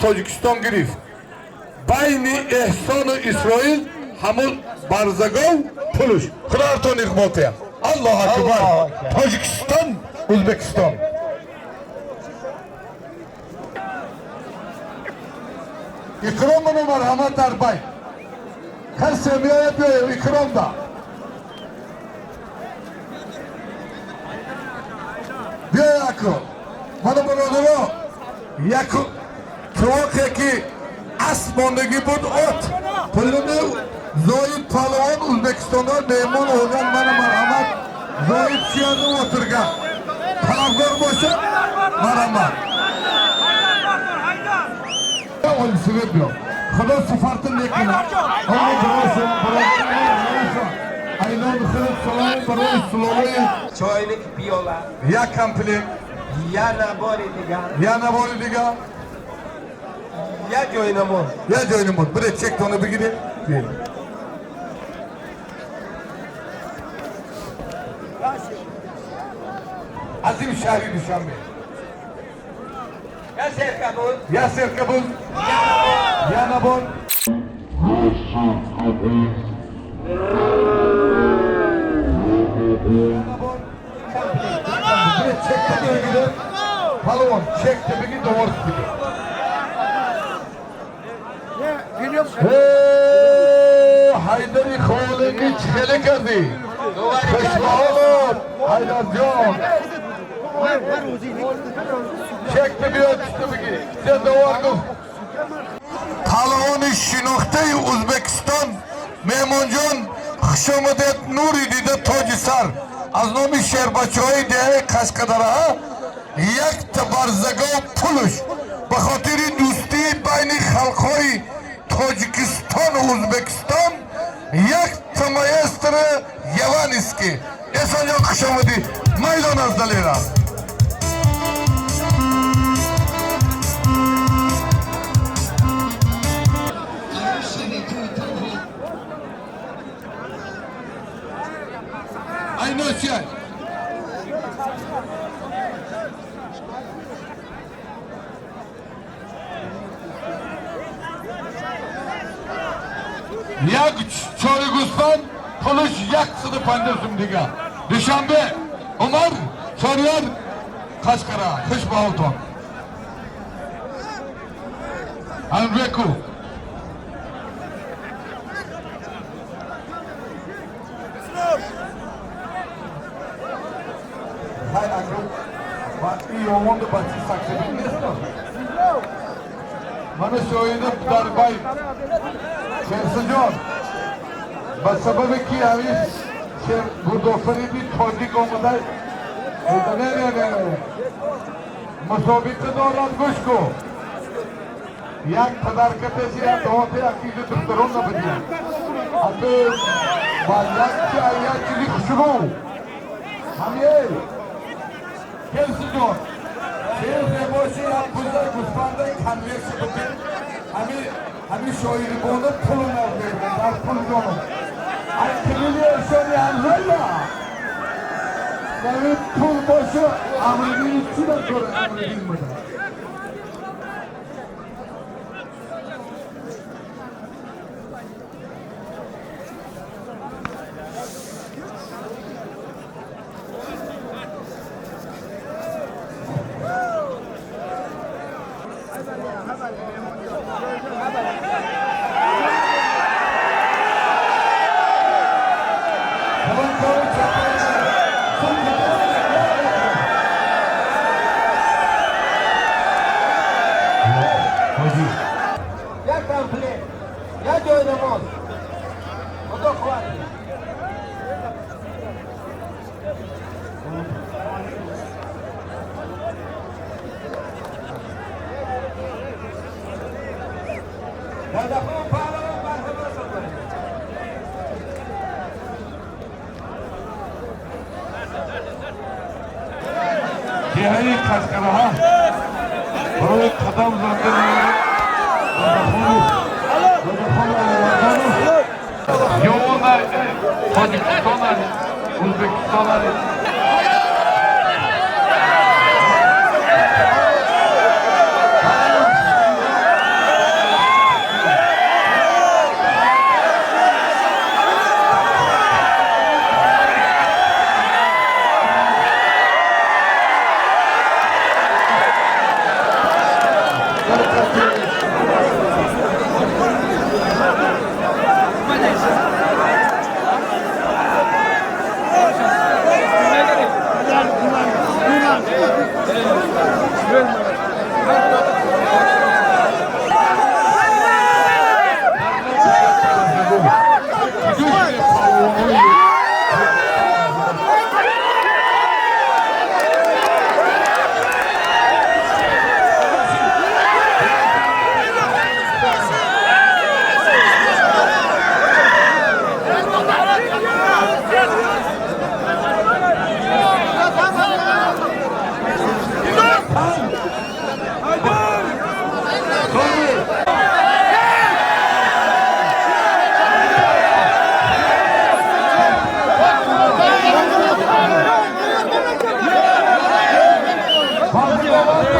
Тоҷикистон гирифт. Байни Эҳсону Исроил ҳамун барзагов пулуш. Худоятон иқбол тия. Аллоҳ акбар. Тоҷикистон, Ӯзбекистон. Икром ману марҳамат дар байн. Касе меояд, биёяд икромда. Биёяд акром. Ману бародаро, як туоқе ки асп мондагӣ буд от. Пулини Зоид палвон Ӯзбекистонда меҳмон olgan mana марҳамат Зоид чияni o'tirgan. Talabgor bo'lsa marhamat. Olisiga biyo. Xudo sifatini nekuna. Alloh birosin, Aynon xilib salom барои сулолаи Чойник пиёла. Як комплект. Я набори дигар. Я набори дигар. Я ҷойнамоз. Я ҷойнамоз. Бире чектонро бигиред. Азим шаҳри Душанбе. Я серкабуз. Я серкабуз. Я набор. Бире чекта бигиред. Палвон чекта бигир довор бигир. Ҳайдари Холиқӣ чӣ хеле кардӣ? Хушбаҳолот, Ҳайдарҷон. Чекта биёд, чита бигир. Се довар гуфт. Палвони шинохтаи Ӯзбекистон меҳмонҷон хуш омадед, нури дида тоҷи сар. Аз номи шербачаҳои деҳаи Қашқадараҳа якта барзагов пулуш ба хотири дӯстии байни халқҳои Тоҷикистону Ӯзбекистон якта маэстро Яваниски. Эҳсонҷон, хуш омадӣ. Майдон аз Далера. Айносия. Як чори гӯсфанд пулуш 150 сум дигар. Душанбе, Умар, Чорёр, Қашқара. Хуш ба ҳолтон. Анвеку. Хай акром. Ба и ёмонду ба чи саксибин нест? Мана шоҳида дар бай. Шерсаҷон, ба сабабе ки ҳамин шер гурдофариди тоҷик омада, не, не, не, мусобиқа дорад, гӯш кун. Як подарка пеши як довоте як чизи духтарон набудиям. Ато ба як чи як чизи хушрӯ. Ҳамие. Келсиҷон, шер мебоши як буза гӯсфанда конверси бутин. Ҳами шоирибону пулу набудем, дар пул ҷонум. Ай килили эшони ҳамзая. Яъне пул боша, амридини чӣ дакора амридин буда? Я комплект. Я ҷойнамоз. Худо қувват. Дадахон паҳлавон марҳамат созед. Деҳаи Қашқараҳа барои қадам задани Додахону Алимардонов Ёвона Тоҷикистон, Ӯзбекистон. Вазн ба вазн.